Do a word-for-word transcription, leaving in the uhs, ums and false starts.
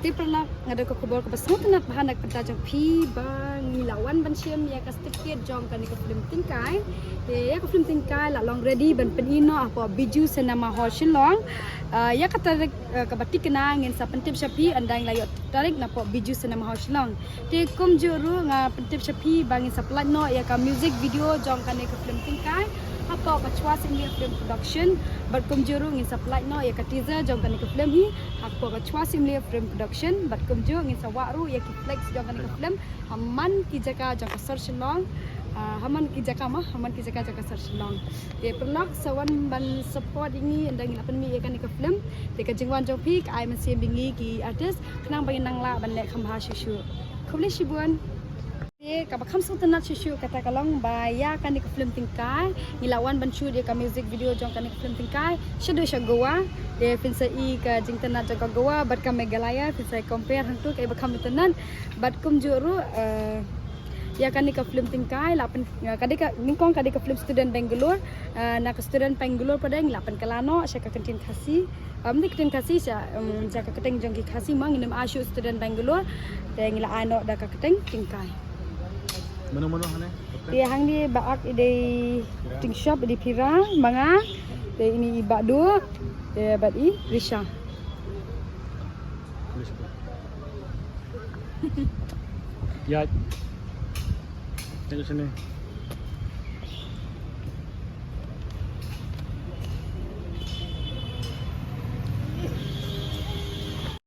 Te paralok, nga don ka khubor kaba sngewtynnat bha na ka bynta jong phi ba ngi la wan ban shim ïa ka stage gate jong kane ka film Tyngkai. Te ïa ka film Tyngkai la long ready ban pyni noh hapoh Bijou Cinema Hall Shillong. Ah, ïa ka tarik, ah, kaba tikna ngin sa pyntip sha phi, ynda ngi la ïoh tarik napoh Bijou Cinema Hall Shillong. Te kumjuh ruh nga pyntip sha phi ba ngin sa pynlait noh ïa ka music video jong kane ka film Tyngkai hapoh ka Chwa Simle Film Production. Bad kumjuh ruh ngin sa pynlait noh ïa ka teaser jong kane ka film hi hapoh ka Chwa Simle Film Production. Bad kumjuh ngin sa wad ruh ïa ki flex jong kane ka film ha man ki jaka jong ka sor Shillong. Ah, ha man ki jaka mo, ha man ki jaka jong ka sor Shillong. Te paralok, sa wan ban support ïa ngi ynda ngi la pynmih ïa kane ka film. Te ka jingwan jong phi ka ai mynsiem ïa ngi ki artist khnang ba ngin nang lah ban leh kham bha shuh shuh. Khublei shibun. Te kaba kham sngewtynnat shuh shuh kata ka long ba ïa kane ka film Tyngkai ngi la wan ban shoot ïa ka music video jong kane ka film Tyngkai shaduh sha Goa. Te phin sa i ka jingtynnat jong ka Goa bad ka Meghalaya, phin sa compare hangtu kaei ba kham tynnat. Bad kumjuh ruh, eh, ïa kane ka film Tyngkai la pyn, eh, ka dei ka, nyngkong ka dei ka film student Bangalore, eh, na ka student Bangalore pat de ngi la pynkylla noh sha ka ktien Khasi. Ym dei ktien Khasi, sha, ym, sha ka kyrteng jong ki Khasi mo, ngim ai shuh student Bangalore. Te ngi la ai noh da ka kyrteng Tyngkai. Mano mano hangne? Te hangne ba ak i dei Ting Shop, i dei Pira, ma nga. Te ine i Bah Duh, te bad i Risha. Ïa. Tengok sini.